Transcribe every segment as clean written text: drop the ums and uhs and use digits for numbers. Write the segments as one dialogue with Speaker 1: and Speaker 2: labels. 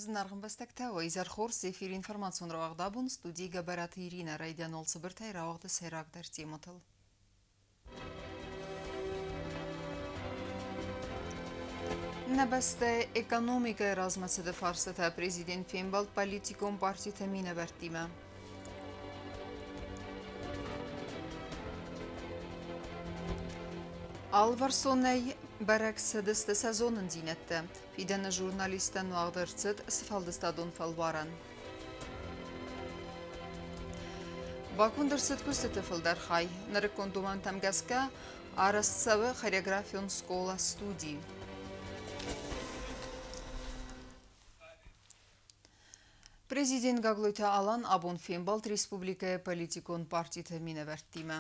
Speaker 1: Зынаргъ ӕмбӕстӕгтӕ, уӕ изӕр хорз! Эфиры информацион рауагъд абон студийы Гӕбӕраты Иринӕ райдианон цыбыртӕй рауагъды сӕйрагдӕр темӕтыл. Нӕ бӕстӕйы экономикӕйы размӕцыды фарстатӕ президент фембӕлд политикон партиты минӕвӕрттимӕ. Алыварсонӕй бӕрӕг цыдысты сӕ зонындзинӕдтӕ. Фидӕны журналисттӕн уагъд ӕрцыд сфӕлдыстадон фӕлварӕн. Баконд ӕрцыд куыстыты фылдӕр хай. Нырыккон домӕнтӕм гӕсгӕ арӕзт цӕуы хореографион скъола-студи. Президент Гаглойты Алан абон фембӕлд республикӕйы политикон партиты минӕвӕрттимӕ.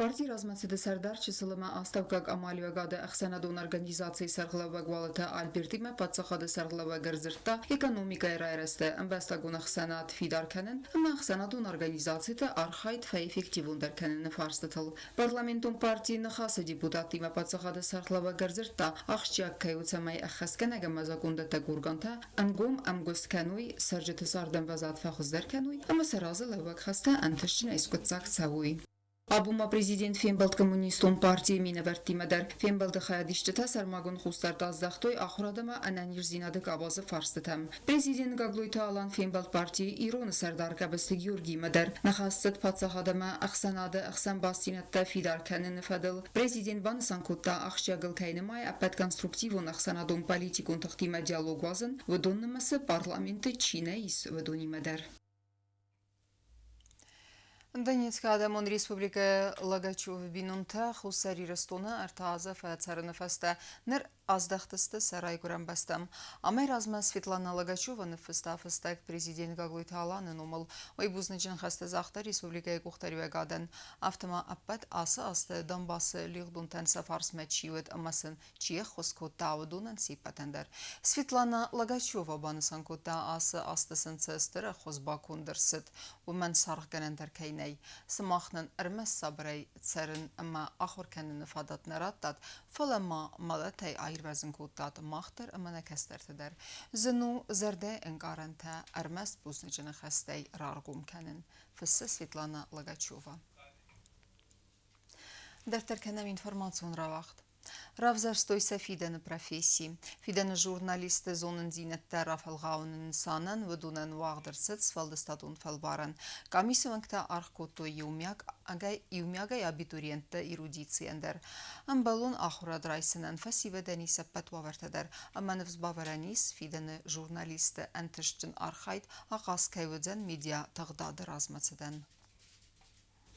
Speaker 1: Партий размӕцыды сӕрдар чысыл ӕмӕ астӕуккаг амалиуӕгады ӕхсӕнадон организацийы сӕргълӕууӕг Уалыты Альбертимӕ паддзахады сӕргълӕууӕг ӕрдзырдта экономикӕйы райрӕзты, ӕмбӕстагон ӕхсӕнад фидар кӕнын ӕмӕ ӕхсӕнадон организациты архайд фӕэффективондӕр кӕныны фарстытыл. Парламентон партийы Ныхасы депутаттимӕ паддзахады сӕргълӕууӕг ӕрдзырдта, ахсджиаг кӕй у, цӕмӕй ӕххӕстгӕнӕг ӕмӕ закондӕттӕг органтӕ ӕнгом ӕмгуыст кӕной, цӕрджыты цардӕмвӕзад фӕхуыздӕр кӕной ӕмӕ сӕ разылӕууӕг хӕстӕ ӕнтыстджынӕй скъуыддзаг цӕуой. Абон ма президент фембӕлд Коммунистон партийы минӕвӕрттимӕ дӕр. Фембӕлды хайадисджытӕ сӕрмагонд хъусдард аздӕхтой ахуырад ӕмӕ ӕнӕниздзинады къабазы фарстытӕм. Президент Гаглойты Алан фембӕлд партийы Ироны сӕрдар Гӕбысты Георгиимӕ дӕр. Ныхас цыд паддзахад ӕмӕ ӕхсӕнады ӕхсӕн бастдзинӕдтӕ фидар кӕныны фӕдыл. Президент банысан кодта, ахсджиагыл кӕй нымайы ӕппӕт конструктивон ӕхсӕнадон-политикон тыхтимӕ диалог уадзын, уыдон нымӕцы парламенты чи нӕ ис, уыдонимӕ дӕр. Донецкы Адӕмон Республикӕйы Логачевы бинонтӕ Хуссар Ирыстоны ӕртӕ азы фӕцӕрыны фӕстӕ ныр аздӕхтысты сӕ райгуырӕн бӕстӕм. Амӕй размӕ Светлана Логачева ныффыста фыстӕг президент Гаглойты Аланы номыл. Уый бузныджы ныхӕстӕ загъта республикӕйы къухдариуӕгадӕн. Афтӕ ма ӕппӕт ацы азты Донбассы лигъдонтӕн сӕ фарсмӕ чи уыд ӕмӕ сын чи ӕххуыс кодта, уыдонӕн се ппӕтӕн дӕр. Светлана Логачева банысан кодта, ацы азты сын цы стыр ӕххуыс баконд ӕрцыд, уымӕн саргъгӕнӕн дӕр кӕй нӕй. Сымах нын ӕрмӕст сабырӕй цӕрын ӕмӕ ахуыр кӕныны фадат нӕ радтат, фӕлӕ ма мӕлӕтӕй аирвӕзын кодтат мах дӕр ӕмӕ нӕ кӕстӕрты дӕр. Зын у зӕрдӕйы ӕнкъарӕнтӕ ӕрмӕст бузныджы ныхӕстӕй раргом кӕнын, фыссы Светлана Логачева. Дарддӕр кӕнӕм информацион рауагъд. Равзӕрстой сӕ фидӕны професси. Фидӕны журналистты зонындзинӕдтӕ рафӕлгъауыны нысанӕн уыдонӕн уагъд ӕрцыд сфӕлдыстадон фӕлварӕн. Къамисы уӕнгтӕ аргъ кодтой иумиагӕй абитуриентты эрудицийӕн дӕр. Ӕмбӕлон ахуырад райсынӕн фӕсивӕдӕн ис ӕппӕт уавӕртӕ дӕр ӕмӕ ныфс бавӕрӕн ис, фидӕны журналистты ӕнтыстджын архайд ахъаз кӕй уыдзӕн медиа-тыгъдады размӕцыдӕн.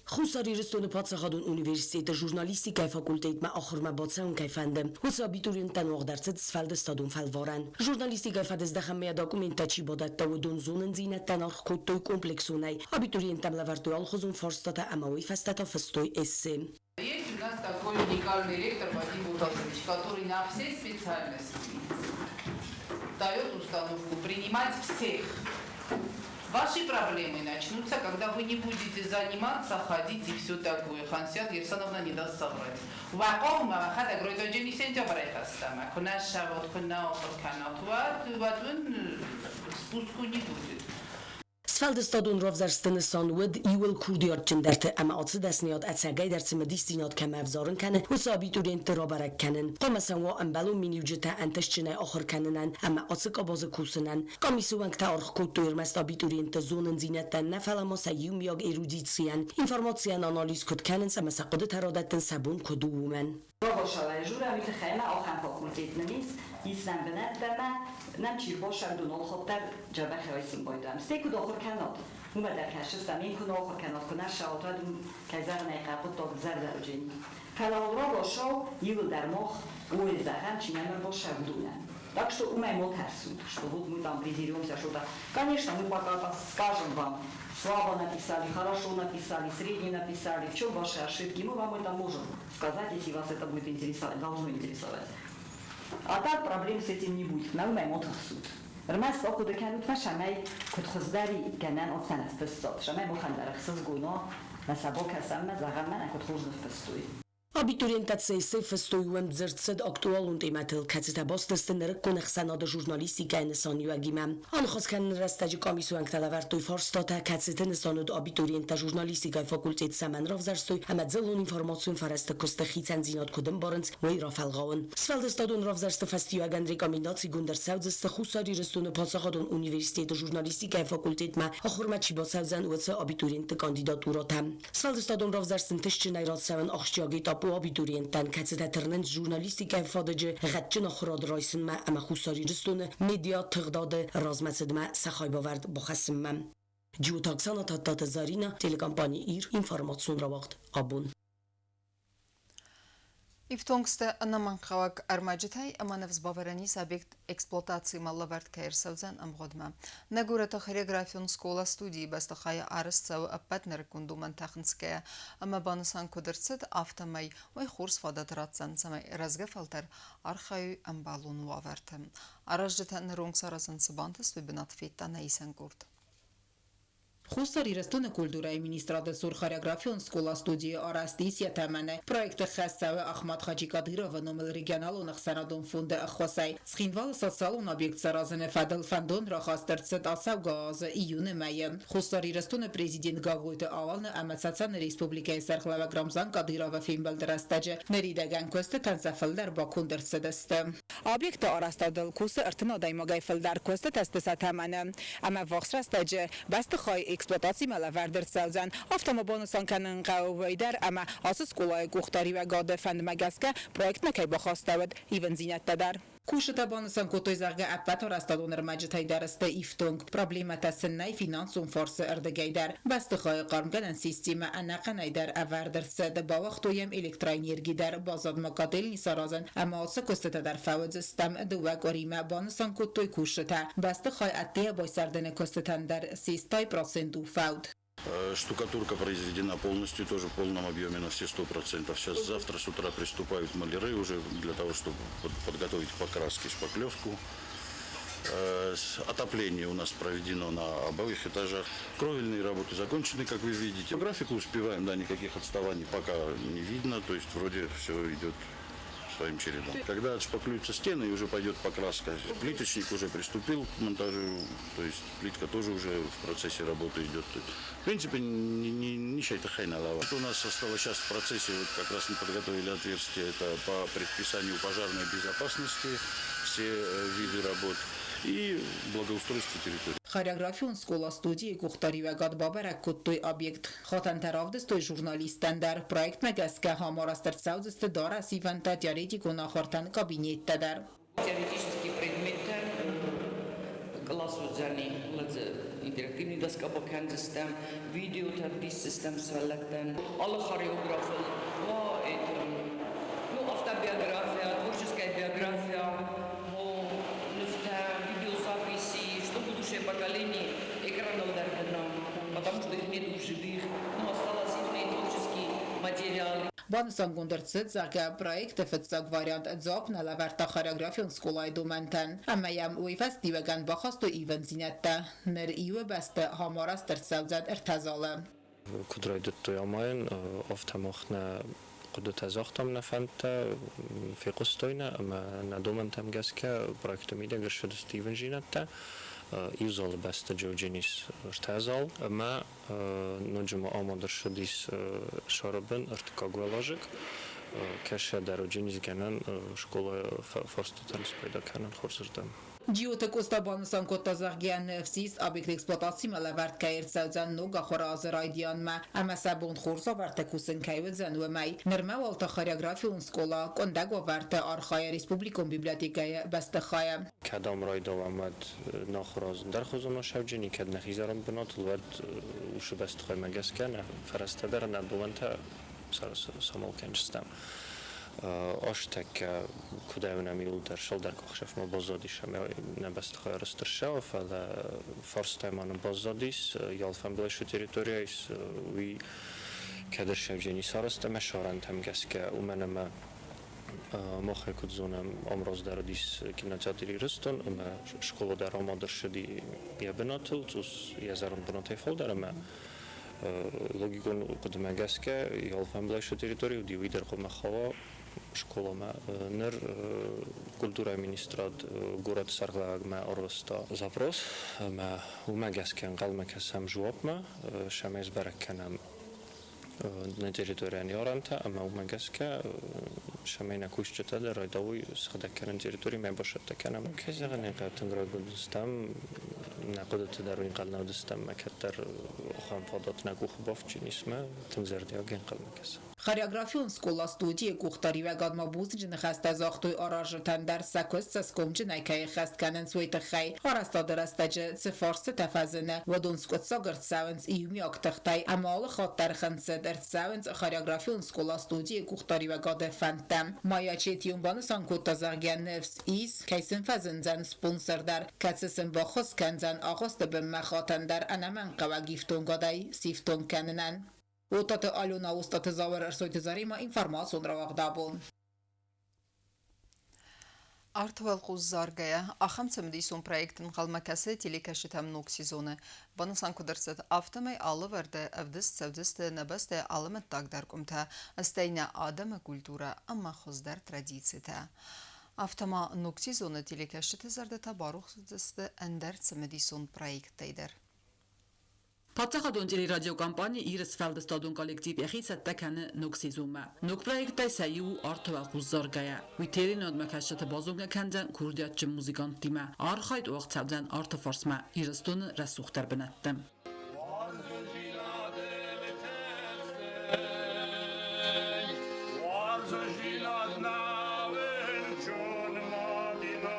Speaker 2: Хуссар Ирыстоны паддзахадон университеты журналистикӕйы факультетмӕ ахуырмӕ бацӕуын кӕй фӕнды, уыцы абитуриенттӕн уагъд ӕрцыд сфӕлдыстадон фӕлварӕн. Журналистикӕйы фӕдыздӕхӕнмӕ документтӕ чи бадӕтта, уыдон зонындзинӕдтӕн аргъ кодтой комплексонӕй. Абитуриенттӕм лӕвӕрдтой алыхуызон фарстатӕ ӕмӕ уый фӕстӕ та фыстой эссе.
Speaker 3: Есть у нас такой уникальный ректор Вадим Бутазович, который на все специальности дает установку принимать всех. Ваши проблемы начнутся, когда вы не будете заниматься, ходить и все такое. Хансиат Ерсановна не даст соврать. Уӕ хъӕумӕ уӕхӕдӕг райдайджени сентябрӕй фӕстӕмӕ куы нӕ ссӕуат, куы нӕ ахуыр кӕнат, уӕд уын спуску не будет.
Speaker 2: Сфӕлдыстадон равзӕрсты нысан уыд иууыл курдиатджындӕрты ӕмӕ ацы дӕсныйад ӕцӕгӕйдӕр цымыдисдзинад кӕмӕ ӕвзарын кӕны, уыцы абитуриентты рабӕрӕг кӕнын. Хъуамӕ сӕм уа ӕмбӕлон миниуджытӕ ӕнтыстджынӕй ахуыр кӕнынӕн ӕмӕ ацы къабазы кусынӕн. Къамисы уӕнгтӕ аргъ кодтой ӕрмӕст абитуриентты зонындзинӕдтӕн нӕ, фӕлӕ ма сӕ иумиаг эрудицийӕн, информацийӕн анализ куыд кӕнынц ӕмӕ сӕ хъуыдытӕ радӕттын сӕ бон куыд у, уымӕн.
Speaker 4: Babashalai Zsuravi ahán fakultétnön is, hiszen benetteme nem csirbosan dunolhottar джабахайсын бойдам. Стейку дохор канат. Умедерхашыстам инку нохор канат кунаша отрадум кайзарнай қақутток зәрдәуджини. Фалаурова шоу Юлдар мох уэлзахам чинамер бошавдунан. Так что умай мотарсут, что вот мы там придеремся, что-то. Конечно, мы пока скажем вам, слабо написали, хорошо написали, средне написали, в чем ваши ошибки, мы вам это можем сказать, если вас это будет интересовать, должно интересовать. А так проблем с этим не будет. На умай мотарсут. Рмӕст ахъуыды кӕнут мӕ цӕмӕй куыд хуыздӕр гӕнӕн оцӕ ныффыссат, цӕмӕй махӕн дӕр ӕхсызгон уа, мӕ сӕ бакӕсӕм, мӕ зӕгъӕм, мӕнӕ куыд хорз ныффыстой.
Speaker 2: Абитуриенттӕ сӕ эссе фыстой уым дзырд цыд актуалон темӕтыл, кӕцытӕ баст сты нырыккон ӕхсӕнады журналистикӕйы нысаниуӕгимӕ. Аныхас кӕныны рӕстӕджы къамисы уӕнгтӕ лӕвӕрдтой фарстатӕ, кӕцыты нысан уыд абитуриенттӕ журналистикӕйы факультет цӕмӕн равзӕрстой ӕмӕ дзыллон информацион фӕрӕзты куысты хицӕндзинад куыд ӕмбарынц, уый рафӕлгъауын. Сфӕлдыстадон равзӕрсты фӕстиуӕгӕн рекомендацигонд ӕрцӕудзысты Хуссар Ирыстоны паддзахадон университеты журналистикӕйы факультетмӕ ахуырмӕ чи бацӕудзӕн, уыцы абитуриентты кандидатурӕтӕ. Сфӕлдыстадон равзӕрст ӕнтыстджынӕй рацӕуӕн ахсджиаг этап у абитуриенттӕн, кӕцытӕ тырнынц журналистикӕйы фадыджы гъӕдджын ахуырад райсынмӕ ӕмӕ Хуссар Ирыстоны медиатыгъдады размӕцыдмӕ сӕ хайбавӕрд бахӕссынмӕ. Джиоты Оксана, Тадтаты Зарина, телекомпани «Ир», информацион рауагъд «Абон».
Speaker 1: Ифтонг сты ӕнӕмӕнгхъӕуӕг ӕрмӕджытӕй ӕмӕ ныфсбавӕрӕн ис объект эксплуатацимӕ лӕвӕрд кӕй ӕрцӕудзӕн ӕмгъуыдмӕ. Нӕ горӕты хореографион скъола-студийы бӕстыхайы арӕзт цӕуы ӕппӕт нырыккон домӕнтӕ хынцгӕйӕ ӕмӕ банысан куыд ӕрцыд, афтӕмӕй уый хорз фадат ратдзӕн, цӕмӕй рӕзгӕ фӕлтӕр архайой ӕмбӕлон уавӕрты. Аразджытӕ ныронг саразын цы бантыст, уый бынат федта нӕ исӕн къорд.
Speaker 5: Хуссар Ирыстоны культурӕйы министрады цур хореографион скъола-студийы арӕзт ис йӕ тӕмӕны. Проекты хӕс цӕуы Ахмат Хаджи Кадыровы номыл регионалон ӕхсӕнадон фонды ӕххуысӕй. Цхинвалы социалон объект саразыны фӕдыл фӕндон рахаст ӕрцыд ацӕугӕ азы июны мӕйы. Хуссар Ирыстоны президент Гаглойты Аланы ӕмӕ Цӕцӕны республикӕйы сӕргълӕууӕг Рамзан Кадыровы фембӕлды рӕстӕджы ныридӕгӕн куыстытӕн сӕ фылдӕр баконд ӕрцыдысты. Объекты арӕзтадыл кусы 30 адӕймагӕй фылдӕр, куыстытӕ сты сӕ тӕмӕны. Ӕмӕ ӕввахс рӕстӕджы бӕстыхай эксплуатацимӕ лӕвӕрд ӕрцӕудзӕн. Афтӕ ма банысан кӕнын хъӕуы уый дӕр, ӕмӕ ацы скъолайы къухдариуӕгады фӕндмӕ гӕсгӕ проектмӕ кӕй бахастӕуыд ивындзинӕдтӕ дӕр. Кусджытӕ банысан кодтой, зӕгъгӕ, ӕппӕт арӕзтадон ӕрмӕджытӕй дӕр сты ифтонг, проблемӕтӕ сын нӕй финансон фарсы ӕрдыгӕй дӕр. Бӕстыхайы хъармгӕнӕн системӕ ӕнӕхъӕнӕй дӕр ӕвӕрд ӕрцыд, бауагътой йӕм электроэнерги дӕр, баззад ма котельни саразын ӕмӕ ацы куыстытӕ дӕр фӕуыдзыстӕм дыууӕ къуыримӕ, банысан кодтой кусджытӕ. Бӕстыхай ӕддейӕ байсӕрдыны куыстытӕн дӕр сестай процент у фӕуд.
Speaker 6: Штукатурка произведена полностью, тоже в полном объеме на все 100%. Сейчас завтра с утра приступают маляры уже для того, чтобы подготовить к покраске шпаклевку. Отопление у нас проведено на обоих этажах. Кровельные работы закончены, как вы видите. По графику успеваем, да, никаких отставаний пока не видно. То есть вроде все идет своим чередом. Когда отшпаклюются стены и уже пойдет покраска, плиточник уже приступил к монтажу, то есть плитка тоже уже в процессе работы идет. В принципе, не чай-то лава. У нас осталось сейчас в процессе, вот как раз мы подготовили отверстие, это по предписанию пожарной безопасности, все виды работ и благоустройство территории.
Speaker 5: Хореографион скъола-студийы къухдариуӕгад бабӕрӕг кодтой объект. Хатӕнтӕ равдыстой журналисттӕн дӕр. Проектмӕ гӕсгӕ ам арӕзт ӕрцӕудзысты дарӕсивӕнтӕ, теоретикон ахуыртӕн кабинеттӕ дӕр.
Speaker 7: Теоретический предметтӕ кълас уыдзӕни интерактивный доска бакӕндзыстӕм, видеотӕ ӕвдисдзыстӕм сывӕллӕттӕн. Алы хореографыл, это, ну, автобиография, творческая биография, нывтӕ, видеозаписи, что будущее поколение экраныл дӕр кӕна, потому что их нет в живых, но осталось их творческий материал.
Speaker 5: Банысангонд ӕрцыд, зӕгъгӕ, проекты фыццаг вариант дзуапп нӕ лӕвӕрдта хореографион скъолайы домӕнтӕн. Ӕмӕ йӕм уый фӕстиуӕгӕн бахастой ивындзинӕдтӕ. Ныр иуы бӕсты ам арӕзт ӕрцӕудзӕн ӕртӕ залы.
Speaker 8: Куыд райдыдтой амайын, афтӕ мах нӕ хъуыдытӕ загътам, нӕ фӕндтӕ фехъуыстой нӕ ӕмӕ нӕ домӕнтӕм гӕсгӕ проекты мидӕг ӕрцыдысты ивындзинӕдтӕ. Иу залы бӕсты уыдзӕнис ӕртӕ зал ӕмӕ ноджы ма амад ӕрцыдис сӕры бын ӕртыккаг уӕлазыг, кӕцы дӕр уыдзӕнис гӕнӕн скъолайы фарстытӕн спайда кӕнын хорзырдӕм.
Speaker 5: Джиоты Къоста банысан кодта, зӕгъгӕ, ныфс ис, объект эксплуатацимӕ лӕвӕрд кӕй ӕрцӕудзӕн ног ахуыры азы райдианмӕ ӕмӕ сӕ бон хорз уавӕрты кусын кӕй уыдзӕн, уымӕй. Нырмӕ уал та хореографион скъола къуындӕг уавӕрты архайы республикон библиотекӕйы бӕстыхайы.
Speaker 8: Кӕд ам райдауӕм, уӕд нӕ ахуыры аз ӕндӕрхуызон асӕвджыни, кӕд нӕхи зӕронд бынатыл, уӕд уыцы бӕстыхаймӕ гӕсгӕ нӕ фӕрӕзтӕ дӕр, нӕ домӕнтӕ самал кӕнджыстӕм. Азтӕккӕ куыд ӕвнӕм иуылдӕр цалдӕр къахдзӕфмӕ баззадис ӕмӕ нӕ бӕстыхай арӕзт ӕрцӕуа, фӕлӕ фарстайы ма нын баззадис, йӕ алфӕмблай цы территорийӕ ис, уый кӕд ӕрсӕвджыни сарӕзт ӕмӕ сарӕнтӕм гӕсгӕ, уымӕн ӕмӕ мах ӕй куыд зонӕм, ам раздӕр уыдис кинотеатр Ирыстон ӕмӕ скъола дӕр амад ӕрцыди йӕ бынатыл, цъус йӕ зӕронд бынатӕй фалдӕр ӕмӕ Логикон хъуыдымӕ гӕсгӕ, йӕ алфамблай цы территори уыди, уый дӕр хъуамӕ хауа скъоламӕ. Ныр культурӕйы министрад горӕты сӕргълӕууӕгмӕ арвыста запрос, ӕмӕ уымӕ гӕсгӕ ӕнхъӕлмӕ кӕсӕм жуапмӕ, цӕмӕй сбӕрӕг кӕнӕм нӕ территорийӕн йӕ арӕнтӕ, ӕмӕ уымӕ гӕсгӕ цӕмӕй нӕ кусджытӕ дӕр райдайой сыгъдӕг кӕнын территори ӕмӕ басӕттӕ кӕнӕм. Кӕй зӕгъын ӕй хъӕуы, тынг райгонд стӕм, нӕ хъуыдыты дӕр уый ӕнхъӕл нӕ уыдыстӕм, ӕмӕ кӕддӕр ахӕм фадат нӕ къухы бафтджын ис, мӕ тынг зӕрдиагӕй ӕнхъӕлмӕ кӕсӕм.
Speaker 5: Хореографион скъола-студийы къухдариуӕгадмӕ бузныджы ныхӕстӕ загътой аразджытӕн дӕр, сӕ куыст цӕсгомджынӕй кӕй ӕххӕст кӕнынц, уый тыххӕй. Арӕзтады рӕстӕджы цы фарстытӕ фӕзыны, уыдон скъуыддзаг ӕрцӕуынц иумиаг тыхтӕй ӕмӕ алы хатт дӕр хынцыд ӕрцӕуынц хореографион скъола-студийы къухдариуӕгады фӕндтӕ. Майя Четион банысан кодта, зӕгъгӕ, ныфс ис, кӕй сын фӕзындзӕн спонсор дӕр, кӕцы сын баххуыс кӕндзӕн агъуысты бынмӕ хатӕн дӕр ӕнӕмӕнгхъӕуӕг ифтонгадӕй сифтонг кӕнынӕн. Отаты Алена, Остаты Зауыр, Ӕрсойты Заремӕ, информацион рауагъдабон.
Speaker 1: Арты уӕлхъус заргӕйӕ, ахӕм цымыдисон проект ӕнхъӕлмӕ кӕсы телекӕсджытӕм ног сезоны. Банысан куыд ӕрцыд, афтӕмӕй алывӕрды ӕвдыст цӕудзысты нӕ бӕстӕйы алымӕттагдӕр къуымтӕ, стӕй нӕ адӕмы культурӕ ӕмӕ хуыздӕр традицитӕ. Афтӕ ма ног сезоны телекӕсджыты зӕрдӕтӕ барухс уыдзысты ӕндӕр цымыдисон проекттӕй дӕр.
Speaker 9: Паддзахадон телерадиокомпани Иры сфӕлдыстадон коллектив йӕхи цӕттӕ кӕны ног сезонмӕ. Ног проекттӕй сӕ иу у Арты уӕлхъус заргӕйӕ. Уый теленонмӕ кӕсджыты базонгӕ кӕндзӕн курдиатджын музыканттимӕ. Архайд уагъд цӕудзӕн арты фарсмӕ Ирыстоны рӕсугъддӕр бынӕтты.
Speaker 10: Уарзондзинад нӕ мадина,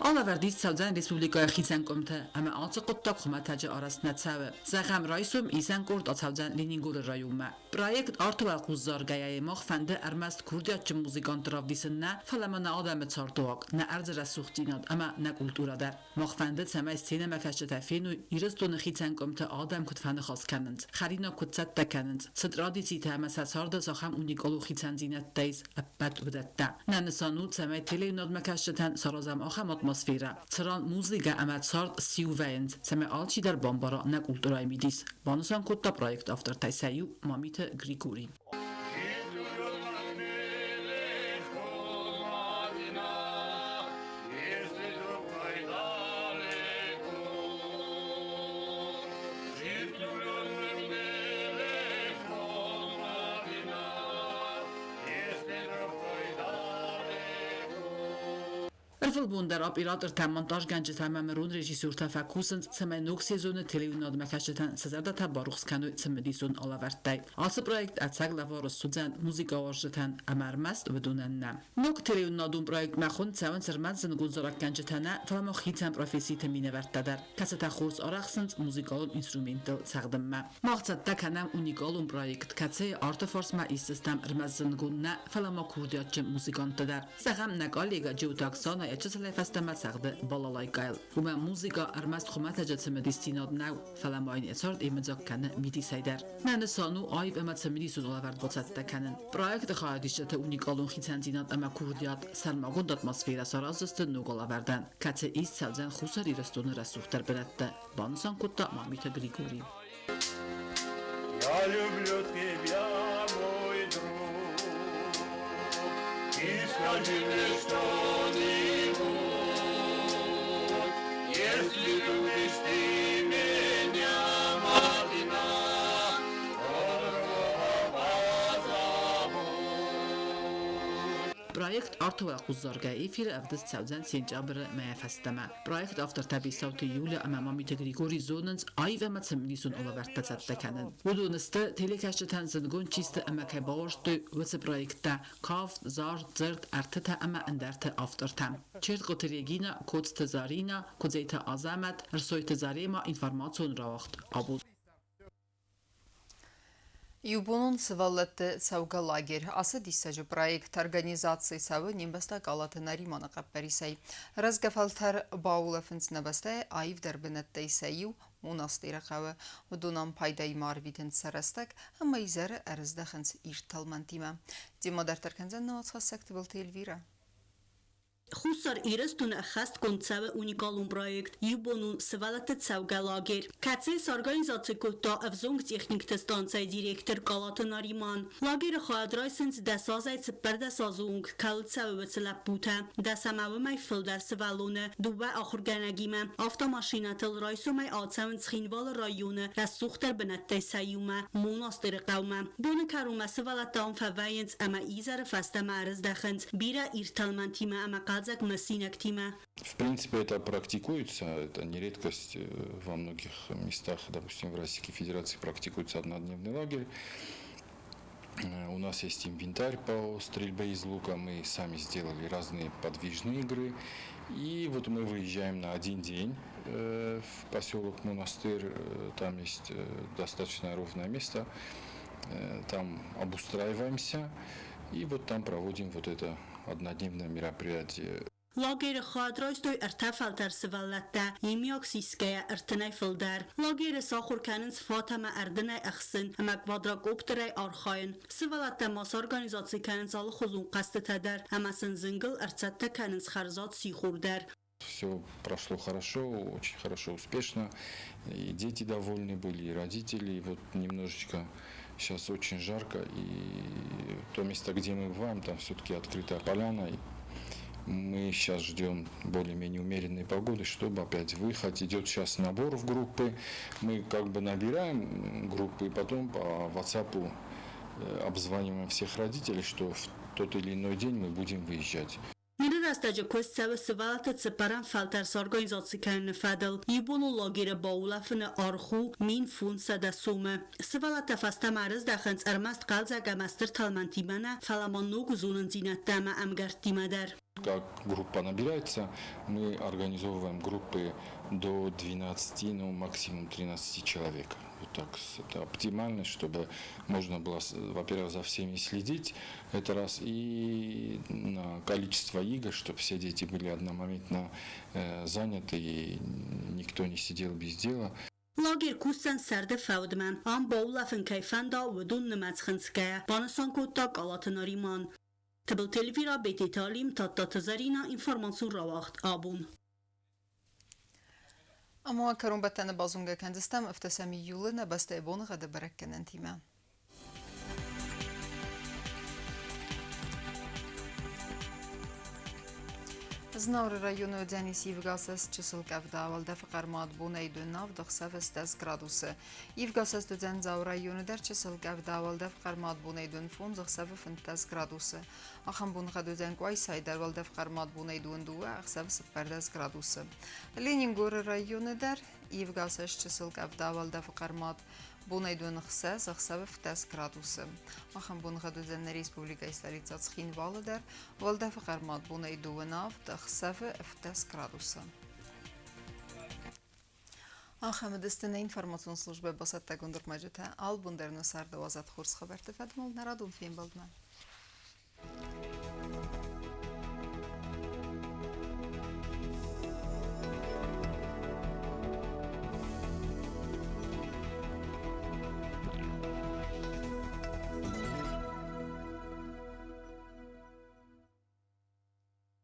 Speaker 9: Алӕвӕрд ист цӕудзӕн республикӕйы хицӕн къуымты, ӕмӕ ацы хъуыддаг хуымӕтӕджы арӕзт нӕ цӕуы. Зӕгъӕм, райсом исӕн къорд ацӕудзӕн Ленингоры районмӕ. Проект арты уӕлхъус заргӕйӕ мах фӕнды ӕрмӕст курдиатджын музыкантты равдисын нӕ, фӕлӕ ма нӕ адӕмы цардуаг, нӕ ӕрдзы рӕсугъддзинад ӕмӕ нӕ культурӕ дӕр. Мах фӕнды, цӕмӕй сценӕмӕкӕсджытӕ феной, Ирыстоны хицӕн къуымты адӕм куыд фӕныхас кӕнынц, хӕринаг куыд цӕттӕ кӕнынц, цы традицитӕ ӕмӕ сӕ царды цахӕм уникалон хицӕндзинӕдтӕ ис, ӕппӕт уыдӕттӕ. Нӕ нысан у, цӕмӕй телеуынадмӕкӕсджытӕн саразӕм ахӕм атмосферӕ, цыран музыкӕ ӕмӕ цард сиу вӕййынц, цӕмӕй алчидӕр бамбара нӕ культурӕйы мидис, банысан кодта проекты автортӕй сӕ иу Мамиты Григорий. Ӕрвылбон дӕр оператортӕ, монтажгӕнджытӕ ӕмӕ мырон режиссертӕ фӕкусынц, цӕмӕй ног сезоны телеуынадмӕ кӕсджытӕн сӕ зӕрдӕтӕ барухс кӕной цымыдисон алӕвӕрдтӕй. Ацы проект ӕцӕг лӕвар суыдзӕн музыкауарзджытӕн ӕмӕ ӕрмӕст уыдонӕн нӕ. Ног телеуынадон проектмӕ хуынд цӕуынц ӕрмӕст зындгонд зарӕггӕнджытӕ нӕ, фӕлӕ ма хицӕн професситы минӕвӕрттӕ дӕр, кӕцытӕ хорз арӕхсынц музыкалон инструменттыл цӕгъдынмӕ. Мах цӕттӕ кӕнӕм уникалон проект, кӕцыйы арты фарсмӕ исдзыстӕм ӕрмӕст зындгонд нӕ, фӕлӕ ма курдиатджын музыканттӕ дӕр. Зӕгъӕм, нӕ коллегӕ Джиоты Оксана йӕ чысылӕй фӕстӕмӕ цӕгъды балалайкӕйыл. Уымӕ музыкӕ ӕрмӕст хуымӕтӕджы цымыдисдзинад нӕу, фӕлӕ ма йын йӕ цард йемыдзаг кӕны мидисӕй дӕр. Нӕ нысан у аив ӕмӕ цымыдисон лӕвӕрд бацӕттӕ кӕнын. Проекты хайадисджыты уникалон хицӕндзинад ӕмӕ курдиат сӕрмагонд атмосферӕ сараздзысты ног алӕвӕрдӕн, кӕцы ист цӕудзӕн Хуссар Ирыстоны рӕсугъддӕр бынӕтты, банысан кодта Мамиты Григорий.
Speaker 10: Я люблю тебя, мой друг, и скажи мне что-нибудь, если любишь ты меня, Мадина, то другого позабудь.
Speaker 9: Проект Арты уӕлхъус заргӕ эфиры ӕвдыст цӕудзӕн сентябры мӕйӕ фӕстӕмӕ. Проект автортӕ Бестауты Юля ӕмӕ Мамиты Григорий зонынц аив ӕмӕ цымыдисон алӕвӕрдтӕ цӕттӕ кӕнын. Уыдон сты, телекӕсджытӕн зындгонд чи сты ӕмӕ кӕй бауарзтой, уыцы проекттӕ «Кафт», «Зард», «Дзырд», «Ӕртытӕ» ӕмӕ ӕндӕрты автортӕ. Чертхъоты Регина, Коцты Заринӕ, Куыдзеты Азӕмӕт, Ӕрсойты Зарема информацион рауагъд абон.
Speaker 1: Иубонон сывӕллӕтты цӕугӕ лагерь. Ацы диссаджы проект организаци цӕуы не мбӕстаг Алаты Нариманы хъӕппӕрисӕй. Рӕзгӕ фӕлтӕр баулӕфынц нӕ бӕстӕйы аивдӕр бынӕттӕй сӕ иу монастыры хъӕуы. Уыдон ам пайдаимӕ арвитынц сӕ рӕстӕг ӕмӕ изӕры ӕрыздӕхынц ирд тӕлмӕнтимӕ. Темӕ дарддӕр кӕндзӕн нӕ уацхӕссӕг Тыбылты Эльвирӕ.
Speaker 11: Хуссар Ирыстоны ӕххӕстгонд цӕуы уникалон проект Иубонон сывӕллӕтты цӕугӕ лагерь, кӕцыйы сорганизаци кодта ӕвзонг техникты станцӕйы директор Калаты Нариман. Лагеры хайад райсынц 10 азӕй 14 азы онг кӕуыл цӕуы, уыцы лӕппутӕ, 10 ӕмӕ уымӕй фылдӕр сывӕллоны дыууӕ ахуыргӕнӕгимӕ. Автомашинӕтыл райсомӕй ацӕуынц Цхинвалы районы рӕсугъддӕр бынӕттӕй сӕ иумӕ, Монастыры хъӕумӕ. Боны кӕронмӕ сывӕллӕттӕ ам фӕвӕййынц ӕмӕ изӕры фӕстӕмӕ ӕрыздӕхынц бирӕ ирд тӕлмӕнтимӕ ӕмӕ хъӕлдзӕг мысинӕгтимӕ.
Speaker 12: В принципе, это практикуется, это не редкость во многих местах, допустим, в Российской Федерации практикуется однодневный лагерь. У нас есть инвентарь по стрельбе из лука, мы сами сделали разные подвижные игры. И вот мы выезжаем на один день в поселок Монастырь, там есть достаточно ровное место, там обустраиваемся и вот там проводим вот это однодневное мероприятие.
Speaker 11: Лагеры хайад райстой ӕртӕ фӕлтӕр сывӕллӕттӕ, иумиаг сисгӕйӕ 30-ӕй фылдӕр. Лагеры сахуыр кӕнынц фат ӕмӕ ӕрдынӕй ӕхсын ӕмӕ квадрокоптерӕй архайын. Сывӕллӕттӕ ма сорганизаци кӕнынц алыхуызон хъӕзтытӕ дӕр ӕмӕ сын зынгыл ӕрцӕттӕ кӕнынц хӕрзад сихор дӕр.
Speaker 12: Все прошло хорошо, очень хорошо, успешно. И дети довольны были, и родители. И вот немножечко сейчас очень жарко, и то место, где мы бываем, там все-таки открытая поляна. И мы сейчас ждем более-менее умеренной погоды, чтобы опять выехать. Идет сейчас набор в группы. Мы как бы набираем группы и потом по WhatsApp обзваниваем всех родителей, что в тот или иной день мы будем выезжать.
Speaker 11: Ныры рӕстӕджы куыст цӕуы сывӕллӕтты цыппӕрӕм фӕлтӕр сорганизаци кӕныны фӕдыл. Иубонон лагеры баулӕфыны аргъ у 1500 сомы. Сывӕллӕттӕ фӕстӕмӕ ӕрыздӕхынц ӕрмӕст хъӕлдзӕг ӕмӕ стыр тӕлмӕнтимӕ нӕ, фӕлӕ ма ног зонындзинӕдтӕ ӕмӕ ӕмгӕрттимӕ дӕр.
Speaker 12: Как группа набирается, мы организовываем группы до 12, ну максимум 13 человек. Вот так это оптимально, чтобы можно было, во-первых, за всеми следить, это раз, и на количество игр, чтобы все дети были одномоментно заняты и никто не сидел без дела.
Speaker 11: Лагерь кусдзӕн сӕрды фӕудмӕ. Ам баулӕфын кӕй фӕнда, уыдон нымӕц хынцгӕйӕ, банысан кодта Калаты Нариман. Тыбылты Эльвира, Бететы Алим, Тадтаты Зӕринӕ, информацион рауагъд «Абон».
Speaker 1: Ӕмӕ кӕронбӕттӕны базонгӕ кӕндзыстӕм 17 июлы нӕ бӕстӕйы боныгъӕды бӕрӕггӕнӕнтимӕ. Знауыры районы уыдзӕнис ивгӕсӕст чысыл къӕвда, уӕлдӕфы хъӕрмад бонӕй 7 ӕхсӕвы 10 градусы. Ивгӕсӕст уыдзӕн Дзауы районы дӕр чысыл къӕвда, уӕлдӕфы хъӕрмад бонӕй 5 ӕхсӕвы 15 градусы. Ахӕм боныгъӕд уыдзӕн Къуайсайы дӕр, уӕлдӕфы хъӕрмад бонӕй 2 ӕхсӕвы 14 градусы. Ленингоры районы дӕр ивгӕсӕст чысыл къӕвда, уӕлдӕфы хъӕрмад бонӕй 6 ӕхсӕвы 10 градусы. Ахӕм боныгъӕд уыдзӕн нӕ республикӕйы столицӕ Цхинвалы дӕр, уӕлдӕфы хъӕрмад бонӕй 7 ӕхсӕвы 10 градусы. Ахӕм уыдысты нӕ информацион службӕ бацӕттӕгонд ӕрмӕджытӕ. Алыбон дӕр нӕ царды уадзӕд хорз хабӕртты фӕдыл нӕ радон фембӕлдмӕ.